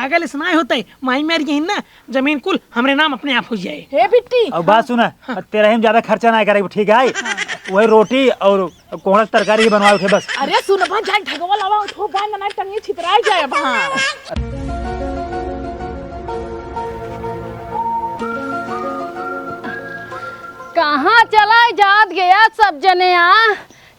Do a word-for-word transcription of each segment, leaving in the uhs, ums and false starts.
अगर इस नाय होते, माई मर गई ना, जमीन कुल हमरे नाम अपने आप हो जाए। हे बिट्टी। और बात सुना, हाँ। तेरा ही में ज्यादा खर्चा ना करे, ठीक है? हाँ। वही रोटी और कोहड़ा के तरकारी ही बनवाओ थे बस। अरे सुन, बा जाए ढगवा लावा, उठो, बा ना टंगी छितराई जाए बा। कहाँ चला जात गया सब जने आ?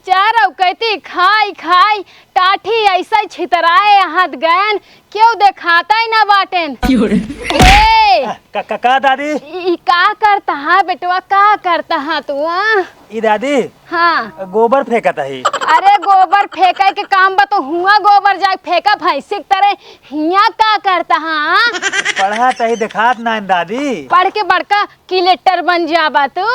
चार औकैती खाई खाई टाठी ऐसा ही छितराए हाथ गयन, क्यों देखाता ही ना बाटेन। क्यों रे? हे! का, का, का दादी? ई, ई का करता हा बेटवा, का करता हा तू, आ? ई दादी? हाँ। गोबर फेंकत ही। अरे गोबर फेंके के काम बा तो हुआ गोबर जाए फेंका भैंसी के तरह, हिया का करता हा? पढ़त ही देखात ना दादी। पढ़ के बड़का कलेक्टर बन जाबा तू।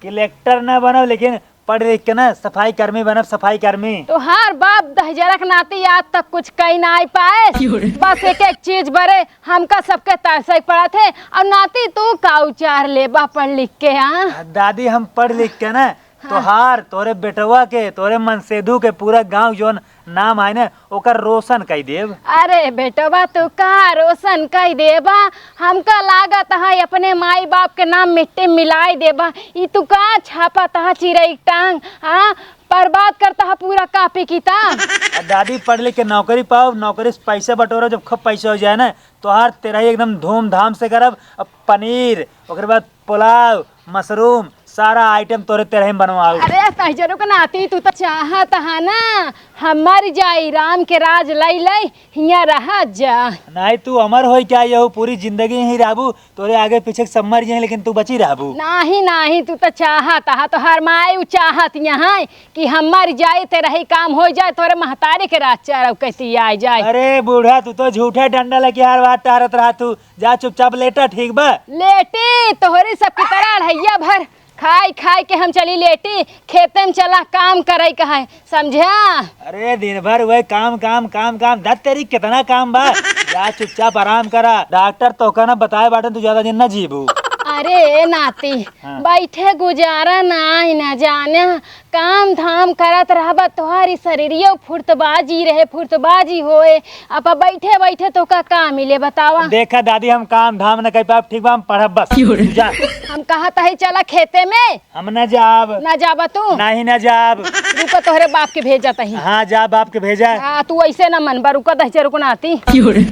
कलेक्टर ना बनब लेकिन पढ़ लिख के ना सफाई कर्मी बनब, सफाई कर्मी। तोहार बाप दहिजरा के नाती आज तक कुछ कही नाई पाए। क्यों रे? बस एक एक चीज बरे हमका सबके तरसई पड़त है। और नाती तू का उचार लेबा पढ़ लिख के, हाँ? दादी हम पढ़ लिख के ना हाँ। तोहार, तोरे बेटवा के, तोरे मनसेधु के पूरा गाँव जौन नाम आए ना ओकर रोशन कई देब। अरे बेटवा तू का रोशन कई देबा? हमका लागत है अपने माई बाप के नाम मिट्टी मिलाई देबा। ई तू का छापत हा चिरई टांग, हाँ? बर्बाद करता हा पूरा कापी किताब। आ दादी पढ़ लिख के नौकरी पाओ, नौकरी से पैसा बटोरो, जब खूब पैसा हो जाए ना तोहार तेरही एकदम धूमधाम से करब। अब पनीर, ओकरे बाद पुलाव, मशरूम, सारा आइटम तोरे तेरही में बनवाओ। अरे तहिजरू के नाती तू तो चाहत हा ना हमारी जाई राम के राज लई लई हियाँ रहा जा। नाहीं, तू अमर होई क्या? यहू पूरी जिंदगी ही रहबू, तोरे आगे पीछे सब मर जाए, लेकिन तू बची रहबू। नाहीं, नाहीं, तू तो चाहत हा, तोहार माई उ चाहत यहाँ कि हम मर जाए, तेरा ही काम हो जाए, तोरे महतारी के राज चारव कहती आ जाए। अरे बूढ़ा, तू तो झूठे डंडा लेके हर बात टहरत रहा तू। जा चुपचाप लेटा, ठीक बा? लेटी, तोहरी सबकी तरह अढ़ैया भर खाई खाई के हम चली लेटी, खेते में चला काम करे के है, समझा? अरे दिन भर वही काम, काम, काम, काम, धत तेरी कितना काम बा। जा चुपचाप आराम करा, डॉक्टर तोहका ना बताए बाटन, तू ज्यादा दिन ना जीबू। अरे नाती, हाँ। बैठे गुजारा नाई ना जाने, काम धाम करत रहबा, तोहारी शरीरियो फुर्तबाजी रहे, फुर्तबाजी होए। अब बैठे बैठे तोका का मिले बतावा? देखा दादी, हम काम धाम न कर पाब, ठीक बा, हम पढ़ब बस। क्यों रे? तू जा। हम कहत हई चला खेते में। हम न जाब। न जाबा तू? नहीं न जाब। रुको तोहरे बाप के भेजत हई। हाँ जा, बाप के भेजा। हाँ तू ऐसे न मनबा, रुको दहिजरू के नाती। क्यों रे?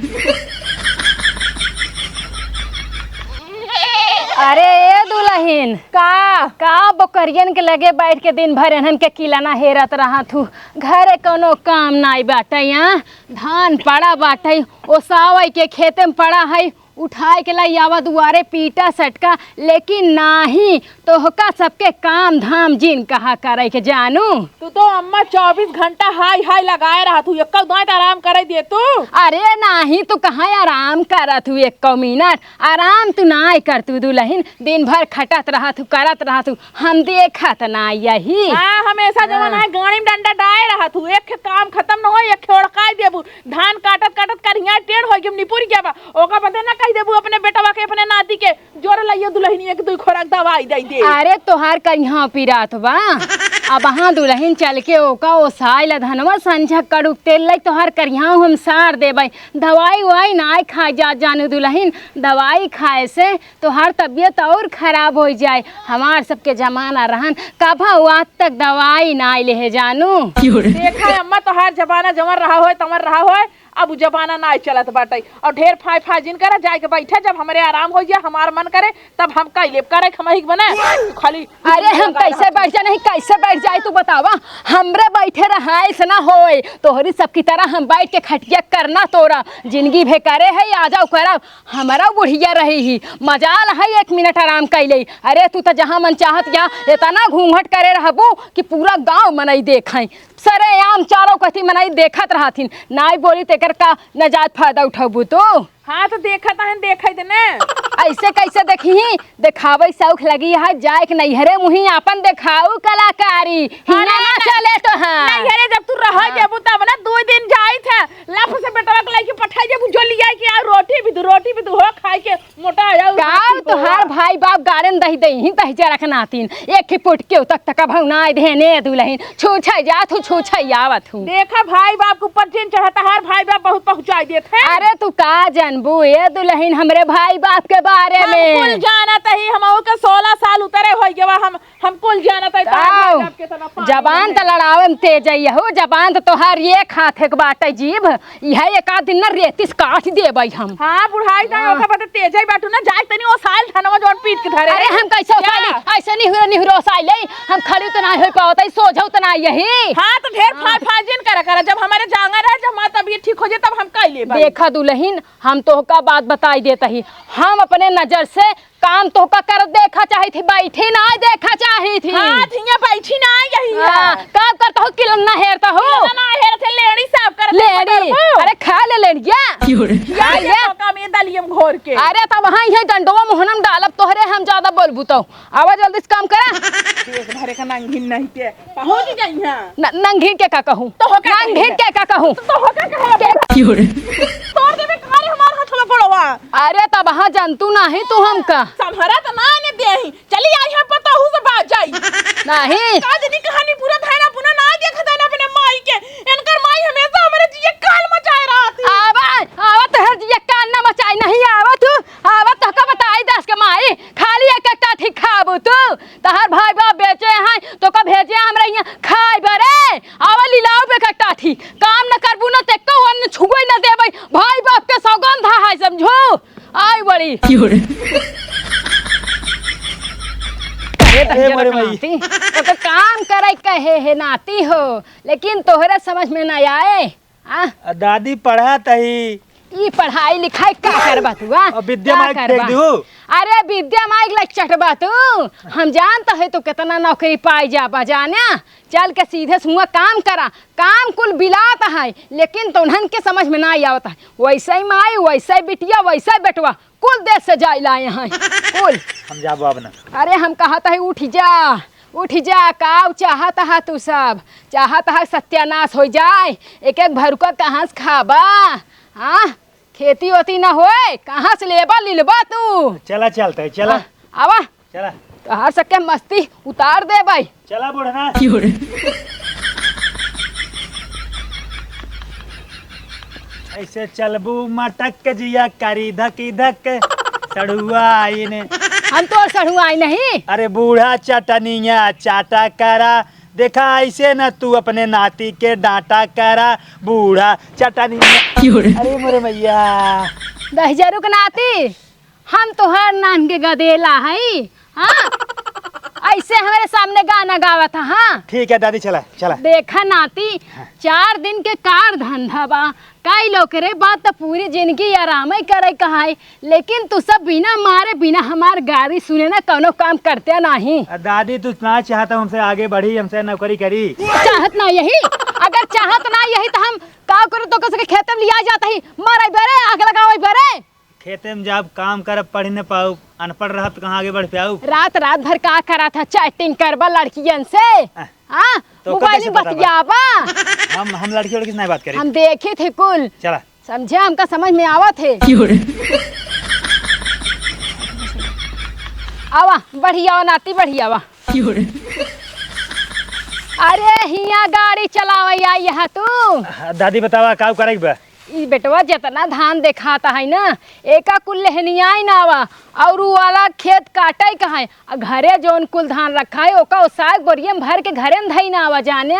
अरे ए दुलहिन, का, का बोकरियन के लगे बैठ के दिन भर एनहन के किलाना हेरत रहत हू? घरे कौनो काम नाई बाटे, यहाँ धान पड़ा बाटे, ओसावे के खेते में पड़ा है, उठाए के लाई आवा दुआरे पीटा सटका, लेकिन नाहीं, तोहका सबके काम धाम जिन कहा करे के जानू। तू तो अम्मा चउबीस घंटा हाय हाय लगाए रहत हू, एक्को दांत आराम करे दे तू। अरे नाहीं, तू कहाँ आराम करत हू एक्को मिनट? आराम तू नाय कर तू दुलहिन, दिन भर खटत रहत हू, करत रहत हू, हम देखत ना यही। हाँ, हमेशा जवन हाँ। है गाड़ी में डंडा डाए रहत हू, एक खे काम खतम न होई, एक खे ओड़काई देबू। धान काटत काटत करिया टेढ़ होई के निपुर गया बा। ओका बदे ना कह देबू अपने बेटवा के, अपने नाती के, जोर लाइयो दुलहिन एक दुई खोराक दवाई दे दे। अरे तोहार करिया पिरात बा। अब हाँ दुलहिन चल के ओका ओसाई ला धनवा संझा कड़ुक तेल लाई तोहार करिया हम सार देबै। दवाई उवाई नाय खाए जात जानू दुलहिन, दवाई खाए से तोहार तबियत और खराब होइ जाए। हमार सबके जमाना रहन, कभउ आज तक दवाई नाय लेहे जानू। देखा अम्मा, तोहार जमाना जमर रहा होय, तमर रहा होय, अब उ जमाना नाय चलत बाटइ। और ढेर फाय फाय जिन करा, जाइके बैठा, जब हमरे आराम होइ जाए, हमार मन करे, तब हम कइ लेब, करे खमही के बने। खाली अरे हम कैसे बैठ जाए, नहीं कैसे बैठ जाए तू बतावा, हमरे बैठे रहा ऐसे ना होए, तोहरी सबकी तरह हम बैठ के खटिया करना तोरा, जिंदगी भे करे है, आ जाओ करब, हमरा बुढ़िया रही ही, मजाल है एक मिनट आराम कइ ले। अरे तू तो जहाँ मन चाहत या इतना घूंघट करे रहबू कि पूरा गांव मनई देखइ, सरेआम चारों कथी मनई देखत रहथिन, नाई बोली तेकर का न जात फायदा उठबू तू। हाँ, तो देखत हन, देखत न। ऐसे कैसे देखी? देखावे शौक लगी है, जाए के नैहरे मुही आपन देखाऊ कलाकारी। हियाँ अरे ना न-, चले तो हाँ। नैहरे जब तू रह हाँ। जेबू तब ना दो दिन जाई थे, लफ से बेटवा के लेके पठाई जेबू, जो लिया के आ रोटी भी दू, रोटी भी दू हो खाए के मोटा आ जाऊ। का तोहार भाई बा गाड़न दही दही, दही जरा के नातिन। एक ही पुटके उतक तक भौनाई देने दुलहिन। छू छै जात हूँ, छू छै आवत हूँ। देखा भाई बाप के ऊपर जिन चढ़ता, हर भाई बाप बहुत पहुँचाई देत है। अरे तू का जानबू ए दुलहिन हमरे भाई बाप के बारे हम में? कुल जानत ही, हम के सोलह साल उतरे होइ गवा, हम, हम कुल जानत ही, तोहार भाई आओ। बाप के तना पानी जबान में। त लड़ावे में तेज है हो, जबान त तोहार एक हाथ एक बाटे जीभ। इहे एक आध दिन न रेतिस काट देबै हम। हाँ, बुढ़ाई ना हाँ। ओकर बदे तेजै बाटू ना, जाए तनी ओ साल धनवा जौन पीट के धरे। अरे हम कैसे ओसाई ले? ऐसे निहुरो निहुरो ओसाई ले, हम खड़ी त ना हो पावत है, सोझो त ना यही। हाँ, तो ढेर हाँ। फाल फाल जिन करा करा, जब हमारे जांगर है, जब हमारा तबीयत ठीक हो जाए, तब हम कह लेबै। देखा दुलहिन, हम तोहका बात बताई देत ही, हम अपने नजर से काम तोहका करत देखा चाही थी, बैठी ना देखा चाही थी। हाँ, धिया बैठी ना यही है। हाँ, का करत हो, किलन ना हेरत हो? किलन ना हेरत है, लेड़ी साफ करत है, लेड़ी। पकड़बो। अरे खा ले लेड़िया। क्यों रे? या खा ले ले। तो काम ये दलियम घोर के। अरे तब हाँ, ये डंडवा मोहनम डालब तोहरे, हम ज्यादा बोलबू तो। आवा जल्दी से काम करा। पेट भरे का नंघिन नहीं के। पहुँच गई है। न-, नंघिन के का कहूँ? तो होका नंघिन कहेगा। के का कहूँ? तो, तो होका कहेगा। के क्यों रे? तोड़ देबे कहाँ रे हमार हथवा गोड़वा? अरे तब हाँ जनतू नाही तू हमका। संभरा त ना ने देही। चली आई हम पतोहू से बात जाई। नाही। का जनी कहानी पूरा भैना पुना ना देखत है ना अपने माई के। इनकर माई हमेशा हमरे जिए काल मचाए रहती। आवा, आवा तोहर जिए काल ना मचाई, नहीं आवा तू। आवा तोहका बताई दस के माई। खाली एक एक टाठी खाबू तू। तोहर भाई बाप बेचे हैं, तोहका भेजे हमरा यहाँ खाए बरे। आवा लिलाऊ पे एक टाठी। काम न करबू न ते कौ अन्न छुए न देबै। भाई बाप के सौगंध है, समझू? आई बड़ी। क्यों रे? अरे अरे दहिजरा मोरे के माई। नाती, तो, तो काम करे कहे है नाती हो, लेकिन तोहरे समझ में ना आए। आ? आ, दादी पढ़ा तही। ई पढ़ाई लिखाई का करबा तू, आ? अब विद्या का माई के फेंक करबा? दू। अरे विद्या माई के लग चटबा तू। हम जानत है तू कितना नौकरी पाई जाबा, जाने? चल के सीधे से हुआ काम करा। काम कुल बिलात है, लेकिन तोन्हन के समझ में ना आवत है। वैसे ही माई, वैसे ही बिटिया, वैसे ही बेटवा, कुल देश से जाई लाए हैं। कुल। हम जाबो अब ना। अरे हम कहत है उठ जा, उठ जा, का चाहत हा तू सब? चाहत हा सत्यानाश हो जाए, एक एक भरुका कहाँ से खाबा? हाँ, खेती ओती ना होए, कहाँ से लेबा लिलबा तू? चला चलते, चला। हाँ, आवा। चला। तोहार सबके मस्ती उतार देबै। चला बुढ़ना। क्यों रे? ऐसे चलबू मटक के जिया करी धक धक। सड़ुआ आइन। हम तो सड़ुआ आई नहीं। अरे बूढ़ा चटनिया चाटा करा। देखा ऐसे न तू अपने नाती के डांटा करा। बूढ़ा चटनिया। क्यों रे? अरे मोरे मैया। दहिजरू के नाती, हम तोहार नान के गदेला हई, हाँ? ऐसे हमरे सामने गाना गावत ह, हाँ? ठीक है दादी, चला, चला। देखा नाती, हाँ। चार दिन के कार धंधा बा, कई लोग रे बात त पूरी जिंदगी आराम ही करे कहाई, लेकिन तू सब बिना मारे, बिना हमार गारी सुने ना कौनो काम करते नाही। आ, दादी, तू ना चाहता हमसे आगे बढ़ी, हमसे नौकरी करी? चाहत ना यही, अगर चाहत ना यही तो हम का करू, तो कसके खेते में लिया जाता ही, मारे बरे, आग लगावे बरे। खेते में जाब, काम करब, पढ़ न पाउब, अनपढ़ रहब त कहाँ आगे बढ़ पाउब? रात, रात भर का करत ह? Chatting करबा लड़कियन से? आह, हाँ, तो मोबाइल में बतियाबा। हम, हम लड़की, लड़की से नहीं बात करी। हम देखे थे कुल। चला। समझे, हमका समझ में आवत है। क्यों रे? आवा, बढ़िया नाती, बढ़िया बा। क्यों रे? अरे, हिया गाड़ी चलावे आई ह तू? हाँ, दादी बतावा, का करे के बा? ई बेटवा जेतना धान देखात है ना, एका कुल लेहनियाई ना आवा, और उ वाला खेत काटे का है, आ घरे जौन कुल धान रखा है, ओका ओसाए बोरिया में भर के घरे में धई ना आवा, जाने।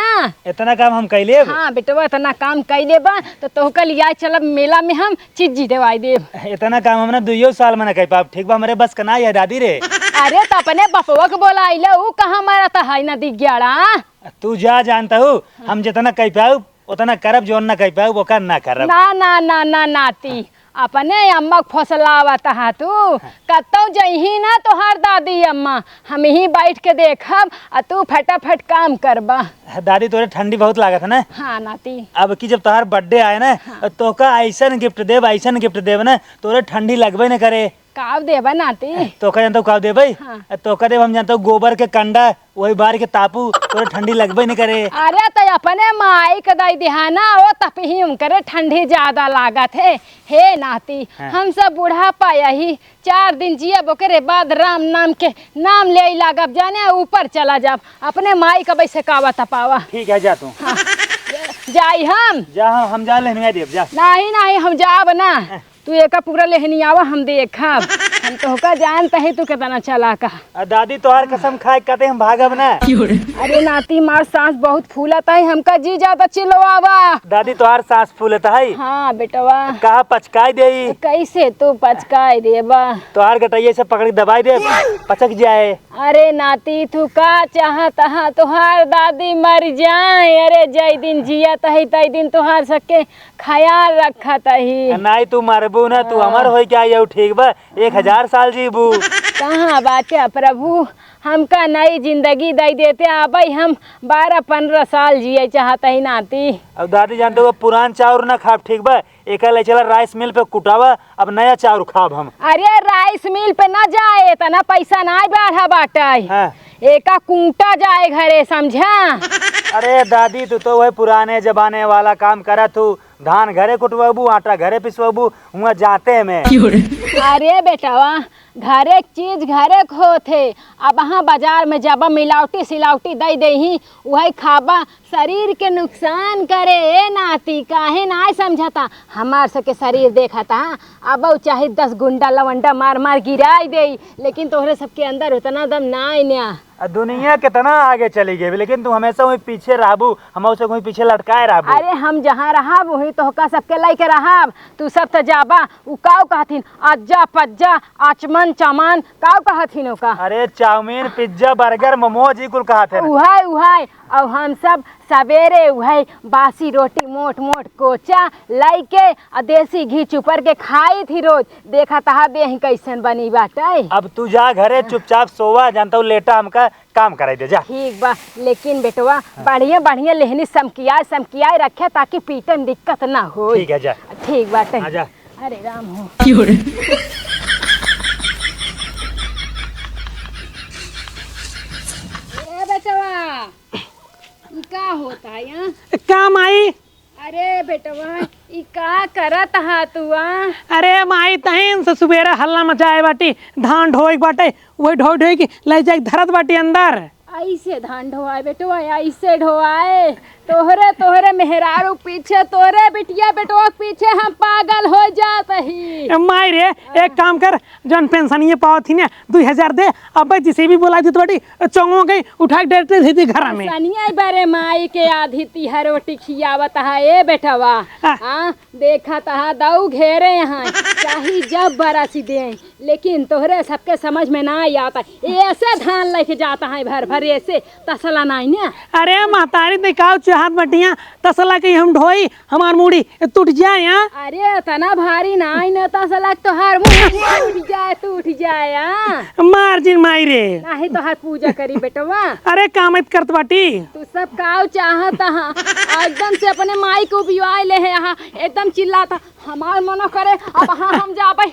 इतना काम हम कैले बा? हाँ बेटवा, इतना काम कैले बा, तो तोहका लिया चलब मेला में, हम चिज्जी देवाई देब। इतना काम हम ना दुइयो साल में ना कर पाब, ठीक बा, हमरे बस का ना है दादी रे। अरे तो अपने बपवा के बोलाइले, उ कहाँ मरत है ना दिग्याड़ा। तू जा जानता हूँ, हम जितना कर पाउब, उतना करब, जौन ना कर पाउब, ओकर ना करब। ना, ना, ना, ना, नाती। हाँ। अपने अम्मा के फसलावत हा तू। हाँ। कतौ जइही ना तोहार दादी अम्मा, हम यहीं बैठ के देखब, आ तू फटाफट काम करबा। दादी, तोरे ठंडी बहुत लागत है ना? हाँ, नाती। अब की जब तोहार birthday आए ना, हाँ। तोहका ऐसन gift देब, ऐसन gift देब ना, तोरे ठंडी लगबे न करे। काव देबा नाती? तोका जानता हूँ काव देबै? हाँ। तोका देब हम जानता हूँ गोबर के कंडा, वही बार के तापू, तोरे ठंडी लगबे नहीं करे। अरे तो अपने माई के दई दिहा ना, वो तपही उनकरे ठंडी ज्यादा लागत है। हे नाती, हाँ। हम सब बुढ़ापा यही चार दिन जियब, ओकरे बाद राम नाम के नाम ले लागब, जाने ऊपर चला जाब। अपने माई का बैसे कावा तपावा। ठीक है, जा तू। हाँ। जाई हम। जा, हम, हम जा लेहनिया देब, जा। नहीं, नहीं, हम जाब ना। हाँ। तू एका पूरा लेहनी आवा, हम देखब। हम तोहका जानत ही, तू कितना चालाक ह। आ दादी, तोहार कसम खाए के कहते हम भागब ना। अरे नाती, मार सांस बहुत फूलत है, हमका जी जाता चिल्लवावा। दादी, तोहार सांस फूलत है। हाँ बेटवा। कहा पचकाई देई? कैसे तू पचकाई देबा? तोहार गटैया से पकड़ के दबाई दे, पचक जाए। अरे नाती, तू का चाहत हा, तोहार दादी मर जाए? अरे जय दिन जियत है, तय दिन तोहार सबके ख्याल रखत ही। नाई, तू मरबू ना, तू हाँ। अमर होई के आई, ठीक बा, एक हजार साल जीबू। कहाँ बाटे प्रभु, हमका नई जिंदगी दई देते, अबई हम बारह पन्द्रह साल जिए चाहत ही नाती। अब दादी जानते हो, पुरान चाउर ना खाब, ठीक बा, एका ले चला राइस मिल पे कुटावा, अब नया चाउर खाब हम। अरे राइस मिल पे ना जाए, इतना पैसा ना बढ़ा बाटे। हाँ। एका कूटा जाए घरे, समझा? अरे दादी, तू तो वही पुराने जमाने वाला काम करत हू, धान घरे कुटवाबू, आटा घरे पिसवाबू, हुआ जाते में। अरे बेटवा, घरे के चीज घरे के होत है। अब हाँ बाजार में जाबा, मिलावटी सिलावटी दई देही, उहई खाबा, शरीर के नुकसान करे। ए नाती, काहे नाय समझता? हमार सबके शरीर देखता, अब चाहे दस गुंडा लवंडा मार मार गिराई देई, लेकिन तोहरे सबके अंदर उतना दम नाय न्या। आ दुनिया कितना आगे चली गई, लेकिन तू हमेशा वही पीछे रहबू, हम उसे वही पीछे लटकाए रहबू। अरे हम जहाँ रहब, वहीं तोहका सबके लइके रहब। तू सब तो जाबा, उ काऊ कहथिन, अज्जा पज्जा, आचमन चमन, काऊ कहथिन ओका? अरे चाउमीन, पिज्जा, बर्गर, मोमोज, ई कुल कहथिन। उहाय, उहाय। और हम सब सवेरे उहाय बासी रोटी, मोट मोट कोचा लइके, आ देसी घी चुपर के खाई थी रोज। देखा तहा देह कैसन बनी बाटे। अब तू जा घरे, चुपचाप सोवा, जानता हूँ लेटा, हमका काम कराई दे, जा। ठीक बा, लेकिन बेटवा, हाँ। बढ़िया बढ़िया लेहनी समकियाए समकियाए रखे, ताकि पीटे में दिक्कत ना हो। ठीक है, जा। ठीक बाटे। हाँ, जा। अरे राम हो। ए बेटवा, ई का होता है यहाँ? काम आई। अरे बेटवा, ई का करत हा तू, आ? अरे माई, तहिन से सुबेरे हल्ला मचाए बाटी, धान ढोए के बाटे, वही ढोए ढोए के ले जाए के धरत बाटी अंदर। ऐसे धान ढोआए बेटवा, ऐसे ढोआए। तोहरे, तोहरे मेहरारू पीछे, तोहरे बिटिया बेटवा के पीछे हम पागल हो जात ही। ए माई रे, एक काम कर, जौन पेंशनिया पावत ही ना, दुई हजार दे, अब जिसे भी बोला देत बाटी, चौंगो गई, उठा के डायरेक्ट दे दी घरा में। सनिया बरे माई के आधी तिहा रोटी खियावत है, ए बेटवा। आ। हाँ, देखत हा दऊ घेरे हैं, चाही जब बरसी दे, लेकिन तोहरे सबके समझ में ना आता। ऐसे धान लेके जाता है भर भर, ऐसे तसला नाई ने। अरे महतारी, ते काव चाहत बटिया, तसला के हम ढोई, हमार मूड़ी टूट जाए, हाँ? अरे, इतना भारी नाई न, तसला के तोहार मूड़ी टूट जाए, टूट जाए, हाँ? मार जिन माई रे। नाही तोहार पूजा करी, बेटवा। अरे, काम इत करत बाटी। तू सब काव चाहत हा? एकदम से अपने माई के उबियाए ले है, हाँ, एकदम चिल्लात हा, हमार मनो करे, अब हाँ, हम जाबे,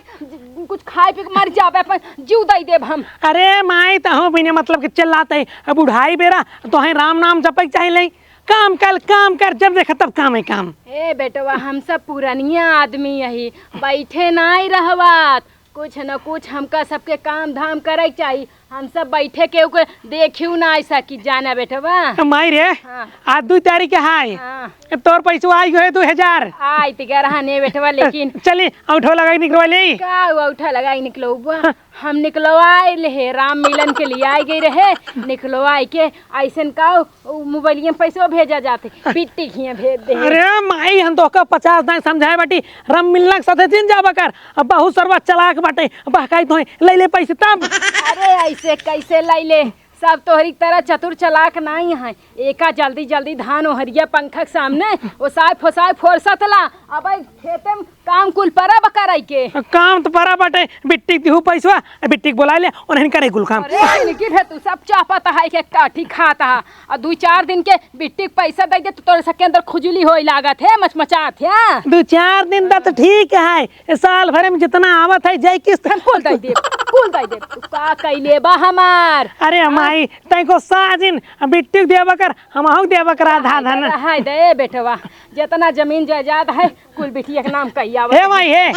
कुछ खाए पी के मर जाबे, अपन जीव दई देब हम। अरे माई, तहो बिना मतलब के चिल्लात है, अब बुढ़ाई बेरा, तोहे राम नाम जपे के चाही ले। काम कर, काम कर, जब देखा तब काम है काम। ए बेटवा, हम सब पुरनिया आदमी यही, बैठे नाई रहवात, कुछ न कुछ हमका सबके काम धाम करे के चाही। हम सब बैठे के ओके देखियो नाई सकी, जाना बेटवा। माई रे, हाँ। आज दुई तारीख के हाय। हाँ। तोर पैसवा आई गए दो हजार। आई त गरहा ने बेटवा, लेकिन चली, औंठो लगाई निकलवा ले। का औंठा लगाई निकलवा? हाँ। हम निकलवाए ले हे, राम मिलन के लिए आई गई रहे, निकलवाए के ऐसन का उ मोबाइलिया में पैसवा भेजा जाते, बिट्टी खिया भेज दे। अरे माई, हम तोहका पचास दाई समझाए बाटी, राम मिलना के साथे दिन जाबा कर। अब बहुत सरवा चलाक बाटे, बहकाई तोहे, ले ले पैसे तब। अरे ऐसे कैसे ले ले? सब तोहरी तरह चतुर चालाक नाई है। एका जल्दी जल्दी धान ओहरिया पंखा के सामने ओसाय फोसाय फोरसत ला। अब खेते में काम कुल परब करई के। काम तो परा बाटे, बिट्टी के दिहू पैसवा, बिट्टी के बोलाय ले, उन्हें करे कुल काम। अरे इनकी भे तू सब चापत है के काठी खात है। आ दू चार दिन के बिट्टी के पैसा दे दे तो तोरे सबके अंदर खुजली होई लागत है, मचमचात है। दू चार दिन दा तो ठीक है, ए साल भरे में जितना आवत है जाई किस्त हम कुल दे दे, कुल दे दे। तू का कइले बा हमार? अरे हाँ? माई, तैको साजिन बिट्टी के देबा कर, हमहू के देबा कर आधा आधा ना। रहाय दे बेटवा, जितना जमीन जायदाद है कुल बिटिया के नाम कई आवत हे है। माई हे,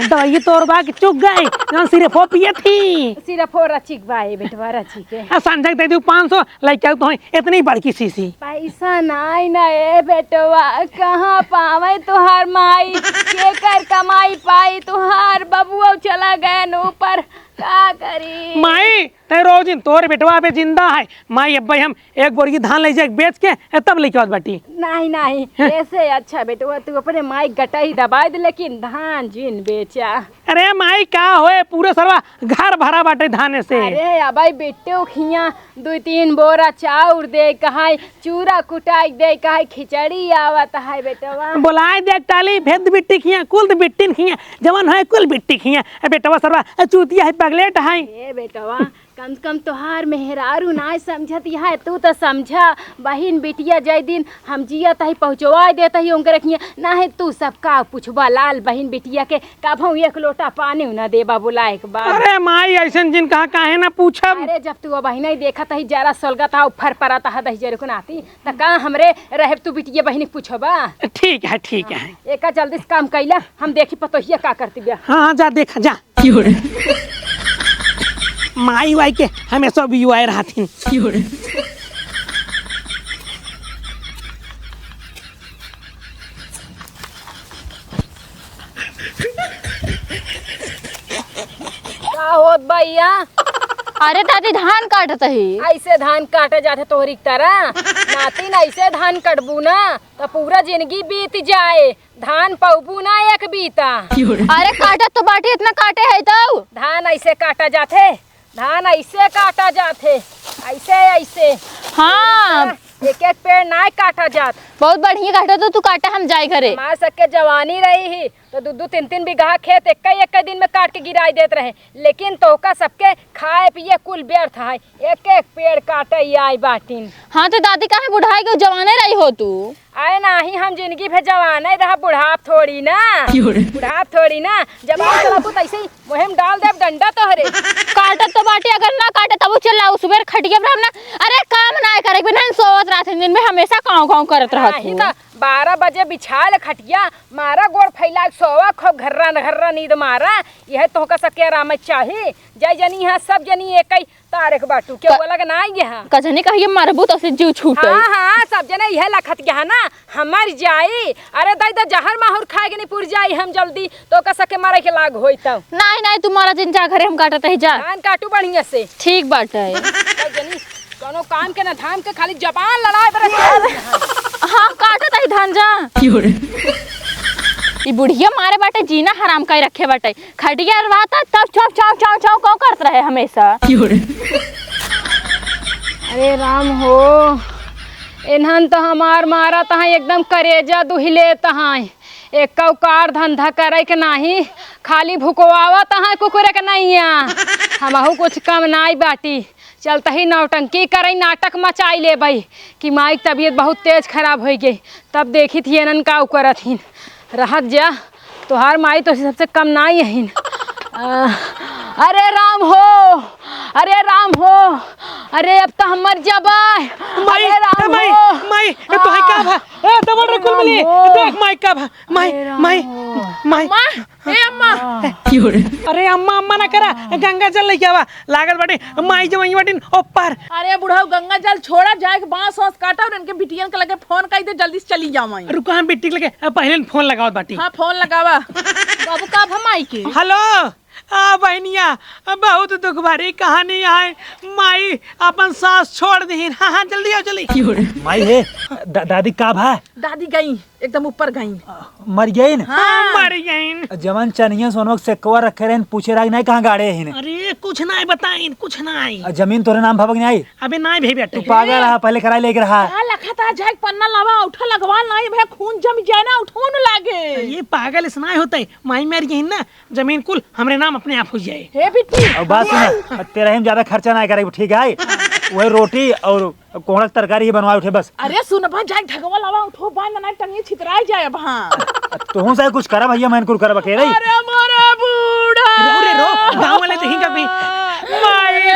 दवाई तोर बा कि चुक गई, जौन सिरफो पिए थी। सिरफो रचिक बा ए बेटवा, रचिक है। आ संझक दे दू पाँच सौ, लइके आऊ तो है इतनी बड़की शीशी। पैसा नाई ना ए बेटवा, कहाँ पावे तुहार माई, केकर कमाई पाई, तुहार बबुआ चला गए न ऊपर, का करी? माई, तै रोज दिन तोर बेटवा अबे जिंदा है। माई, अब्बे हम एक बोरी धान ले जाए बेच के, ए, तब लेके आवत बाटी। नहीं, नहीं, हैं? ऐसे अच्छा बेटवा, तू अपने माई गटाई दबाई दे, लेकिन धान जिन बेचा। अरे माई, का होए, पूरे सरवा घर भरा बाटे धाने से। अरे अबे बेटो खिया दू तीन बोरा चाउर दे, कहाई चूरा कुटाई दे, कहाई खिचड़ी आवत है बेटवा। बोलाए दे टाली, भेद बिट्टी खिया, कुल बिट्टिन खिया, जवन है कुल बिट्टी खिया। ए बेटवा सरवा, ए चूतिया है, पगलेट है। ए बेटवा, कम से कम तोहार मेहरारू नाय समझत यहाँ, तू तो समझा। बहिन बिटिया जय दिन हम जियत ही पहुँचवा देत ही उनकरे किया, नाहे तू सब का पूछबा लाल बहिन बिटिया के, कभऊ एक लोटा पानी न देबा बुलाए के बाद। अरे माई, ऐसन जिन कहा काहे ना पूछब? अरे जब तू अब नहीं देखत ही जरा सोलगत हा, फर परत हा दही जरे को नाती, त का हमरे रहब तू बिटिया बहिन के पूछबा? ठीक है, ठीक है। एका जल्दी से काम कैला, हम देखी पतोहिया का करती बिया। हाँ, हाँ, जा देखा, जा। माई वाई के हमेशा भी आए रहथिन। का होत बा इया? अरे दादी, धान काटत ही। ऐसे धान काटे जाथे तोहरी तरह? नातिन, ऐसे धान कटबू ना, त पूरा जिंदगी बीत जाए। धान पउबू ना एक बीता। अरे काटत तो बाटी, इतना काटे है तो। धान ऐसे काटा जाथे, धान ऐसे काटा जाथे, ऐसे, ऐसे। हाँ। एक एक पेड़ ना काटा जात। बहुत बढ़िया काटा तो तू काटा, हम जाए घरे। हमार सबके जवानी रही ही तो दू दू तीन तीन बीघा खेत एक एक दिन में काट के गिराई देत रहे, लेकिन तोहका सबके खाए पिए कुल व्यर्थ है, एक एक पेड़ काटे आई बाटिन। हाँ तो दादी, काहे बुढ़ाई के जवाने रही हो तू? अरे नाही, हम जिंदगी भर जवाने रहा, बुढ़ाप थोड़ी ना। क्यों रे? बुढ़ाप थोड़ी ना, जब आप चलाबू त ऐसे ही मुँहे में डाल देब डंडा तोहरे। काटत तो बाटे, अगर ना काटे तबो चल लाऊ, सुबेर खटिया पर हम ना, अरे काम ना करे के बिना सोवत रहत दिन में हमेशा काँव काँव करत रहत नाही हूँ। त बारह बजे बिछा ले खटिया, मारा गोड़ फैला के सोवा, खूब घर्रा घर्रा नींद मारा, यह तोहका सके आराम चाही। जय जनी यहाँ सब जनी एक ही तारक बाटू, के क-, बोला के ना आएंगे हाँ। कजनी कहिए मरबू तो से जीव छूटे। हाँ, हाँ, सब जने इहे लखत के है ना, हमर जाई। अरे दाई दा जहर माहुर खाए के नहीं पुर जाई हम जल्दी, तो का सके मारे के लाग होई तब। नहीं, नहीं, तू मारा जिन जा घरे, हम काटत ही जा। धान काटू बढ़िया से। ठीक बाटे। सब जनी कोनो काम के ना धाम के, खाली जबान लड़ाए बरे। हाँ, काटत ही धान जा। क्यों रे? ई बुढ़िया मारे बाटे, जीना हराम काई रखे बाटे। खटिया रहता तब चौं, चौं, चौं, चौं, कौं करत रहे हमेशा। क्यों रे? अरे राम हो, इन्हन तो हमार मारत हैं, एकदम करेजा दुहि लेत हैं। एक्कौ कार धंधा करे के नाही, खाली भुकवावत हैं कुकुरे के नैया। हमहू कुछ कम नाई बाटी, चलत ही नौटंकी करई, नाटक मचाई लेबई कि माई के तबीयत बहुत तेज खराब होइ गई, तब देखित ही इन्हन का करत हीं। रहत जा, तोहार माई तो सबसे कम नाई अहिन। आ, अरे राम हो, अरे राम हो, अरे अब तो हम मर जाबा। माई, अरे राम ए माई, हो। माई, ए तोहे का भा? ए दबड़ रे कुल मिली। राम हो। देख माई का भा, माई, अरे राम माई, हो। माई। अम्मा, ए अम्मा। अरे अम्मा, अम्मा ना करा, गंगा जल लेके आवा। लागत बाटे माई जब वहीं बाटिन ऊपर। अरे बुढ़ऊ, गंगा जल छोड़ा, जाए के बांस वांस काटा और इनके बिटियन के लगे फोन कई दे, जल्दी से चली जाओ वहीं। रुको, हम बिट्टी के लगे पहले फोन लगावत बाटी। हाँ, फोन लगावा। बाबू, का भा माई के? हेलो, आ बहनिया, बहुत दुख भरी कहानी है। माई अपन सास छोड़ दीन। हाँ, हाँ, जल्दी आओ, जल्दी। माई हे, दा-, दादी का भा? दादी गई। एकदम ऊपर गई। मर गई न? हाँ। मर गई न। जवन चनिया सोनवा के सेकवा रखे रहे न, पूछे रहा कि नहीं, कहाँ गाड़े ही न? अरे, कुछ नहीं बताइन, कुछ नहीं। आ, जमीन तोरे नाम भबक नहीं आई? अबे नहीं भई बेटा। तू पागल रहा, पहले कराई लेके रहा। का लखा था, जाए पन्ना लावा, उठा लगवा, नहीं भई, खून जम जाए ना, उठो न लागे। अरे, पागल इस नहीं होते, माई मर गई ना, जमीन कुल हमरे नाम अपने आप हो जाए। हे बिट्टी। और बात सुन, तेरा ही ज्यादा खर्चा ना करे, ठीक है? वही रोटी और कोहड़ा के तरकारी ही बनवा उठे बस। अरे सुन बा, जाए ढगवा लावा, उठो बा, ना टंगी छितराई जाए अब। हाँ। तोहू से कुछ करा भैया, मैं कुल करब अकेले ही। अरे मोरे बूढ़ा। रो रे रो, गाँव वाले तो हिंगा भी। माई रे।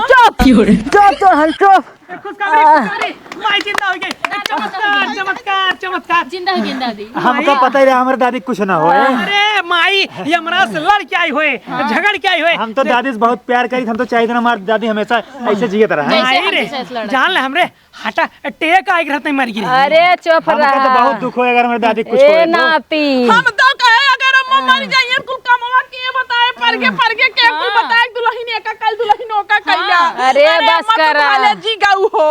चुप, चुप, चुप, चुप, चुप। खुशखबरी, खुशखबरी। माई जिंदा हो गई। चमत्कार, चमत्कार, चमत्कार। जिंदा हो गई दादी। हमका माई। पता ही रहा, हमारे दादी कुछ ना होए। अरे माई, यमराज से लड़ के आई होए, हाँ। झगड़ के आई होए। हम तो दादी से बहुत प्यार करी, हम तो चाहिए था ना, हमारी दादी हमेशा ऐसे जियत रहा। जैसे माई हम रे, जैसे ऐसे लड़ा। जान ले हमरे हार्ट अटैक आइग रहते मर गिरी। अरे चुप हमका तो रहा। बहुत दुख होए अगर हमारे दादी कुछ ए होए तो। नाती। हम तो कहे अगर हम मर जाइए कुल कमवा के बताए, परगे, परगे के कुल हाँ। बताए, दुल्हन एका कल, दुल्हन ओका कैला। हाँ। अरे अरे बस अम्मा, तू करा। भले जी गऊ हो।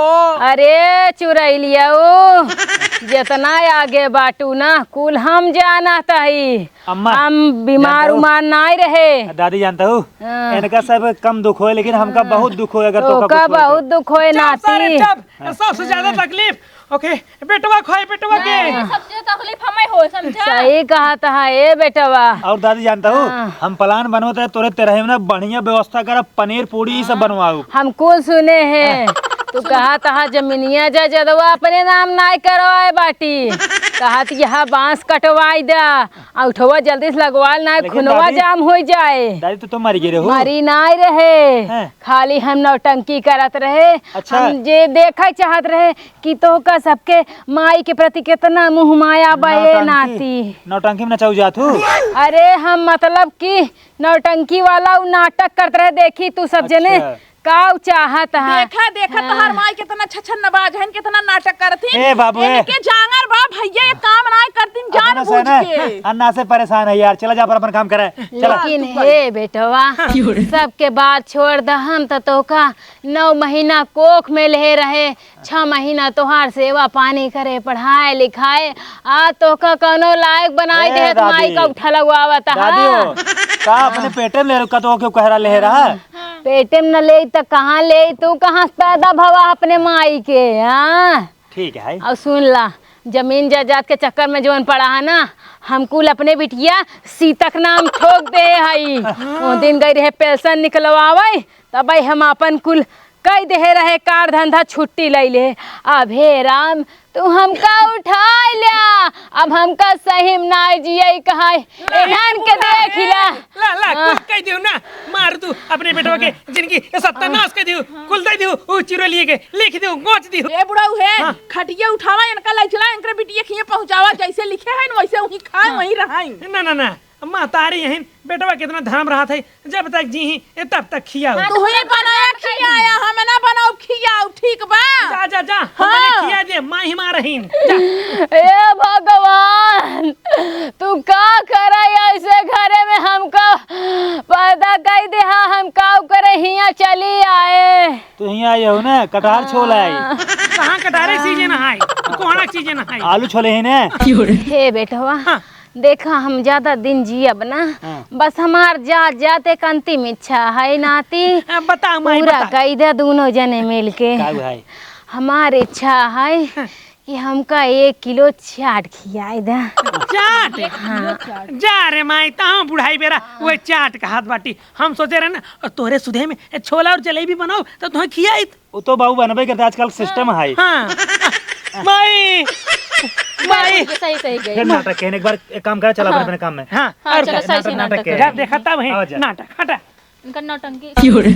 अरे चुरैलिया ओ, जितना आगे बाटू ना, कुल हम जानत हई। अम्मा, हम बीमार जानत हो? उमार नाई रहे। दादी जानत हो? हाँ। इनका सब कम दुख होए, लेकिन हमका हाँ। बहुत दुख होए अगर तो तोका का कुछ होए तो। बहुत दुख होए चुप सारे, नाती। चुप। हाँ। सबसे ज्यादा तकलीफ, ओके, बेटवा खोए, बेटवा के। हाँ। सबसे तकलीफ हमें हो, समझा? सही कहत हा, ए बेटवा। और दादी जानत हो, हाँ। हम प्लान बनवत है, तोरे तेरह में ना बढ़िया व्यवस्था करब, पनीर पूड़ी ई सब बनवाऊ। हम कुल सुने हैं। हाँ। तू कहत हा जमीनिया जायदादवा अपने नाम नाय करवाए बाटी। कहत यहाँ बांस कटवाई दा, आ उठवा जल्दी से लगवाल, ना लेकिन खुनवा दादी, जाम हो जाए। दादी, तू तो मर गई रहू। मरी नाय रहे, हैं? खाली हम नौटंकी करत रहे। अच्छा। हम जे देखे चाहत रहे कि तोहका सबके माई के प्रति कितना मुँह माया बा ए नौटंकी, नाती। नौटंकी में नचाऊ जात हूँ। अरे, हम मतलब कि नौटंकी वाला उ नाटक करत रहे, देखी तू सब जने। अच्छा। का उ चाहत हा? देखा, देखा, हाँ। तोहार माई केतना छछन नबाज हन, केतना नाटक करत हिन। ए बाबू, ए। इनके जांगर बा भैया, ये काम ना करतीन अपना से जानबूझ ना, के। अन्ना से परेशान है यार, चला जा पर अपन काम करे, चला। लेकिन हे बेटवा, हाँ। सबके बात छोड़ द, हम त तोका नौ महीना कोख में ले रहे, छह महीना तोहार सेवा पानी करे, पढ़ाए लिखाए, आ तोका कौनो लायक बनाए ए, देहत दादी। माई का उठा लगवावत हा। दादी हो, का अपने पेटे में ले रखा तो क्यों कहरा ले रहा? पेटे में न लेई त कहाँ लेई? तू कहाँ से पैदा भवा अपने माई के, हाँ? ठीक है। और सुन ला, जमीन जायदाद के चक्कर में जौन पड़ा है ना, हम कुल अपने बिटिया सीता के नाम ठोक दे हई। हाँ। वो दिन गई रहे पेंशन निकलवावे, तब हम अपन कुल कई देहे रहे कार धंधा छुट्टी लई ले। अब हे राम, तू हमका उठाई ल्या, अब हमका सही में नाय जिए कहाई। एन्हन के देख ला। ला, ला, हाँ। कुछ कह दियो ना, मार तू अपने बेटवा के जिंदगी के सत्यानाश कर दियो, कुल दे दियो, उ चुरा लिए के लिख दियो, गोच दियो। ए बुढ़ऊ हे, हाँ। खटिया उठावा, इनका लई चला, इनकर बिटिया खिए पहुंचावा, जैसे लिखे हैं वैसे वहीं खाए, हाँ। वहीं रहाई। ना, ना, ना, महतारी यहीं बेटवा कितना धर्म रहा था, जब तक जी ही, ए, तब तक खियाओ। हाँ, तू ही बनाया खियाया, हमें ना बनाओ खियाओ, ठीक बा? जा, जा, जा, हाँ। हमने खिया दे, माँ ही माँ रहीन। जा। ए भगवान, तू का करे ऐसे घरे में हमका पैदा कर दे, हाँ, हम का करे हियाँ चली आए। तू हियाँ आई हो ना, कटहर छोल आई। हाँ। कहाँ कटहरे सीजन है? कोहड़ा सीजन है? आलू छोले ही ने। हे बेटवा, हाँ। देखा, हम ज्यादा दिन जियब ना, हाँ। बस हमार जात जात एक अंतिम इच्छा है नाती। हाँ, बताओ माई, पूरा बताओ। कई दे दोनों जने मिल के। का भाई? हमार इच्छा है हाँ। कि हमका एक किलो चाट खियाए दे। चाट? हाँ। जा रे माई, तहाँ बुढ़ाई बेरा वो चाट का हाथ बाटी। हम सोचे रहे ना, तोरे सुधे में छोला और जलेबी बनाओ, तो तुम्हें खियाई। वो तो बाबू बनबे करते, आजकल सिस्टम है। हाँ। माई, माई। सही, सही गई। फिर नाटक कहने, एक बार एक काम करा, चला हाँ। अपने काम में। हाँ, हाँ, और चलो, क्या? सही से नाटक नाटक कह। जा, देखा तब है आवाज आ। नाटक, हटा। इनका नौटंकी। क्यों रे?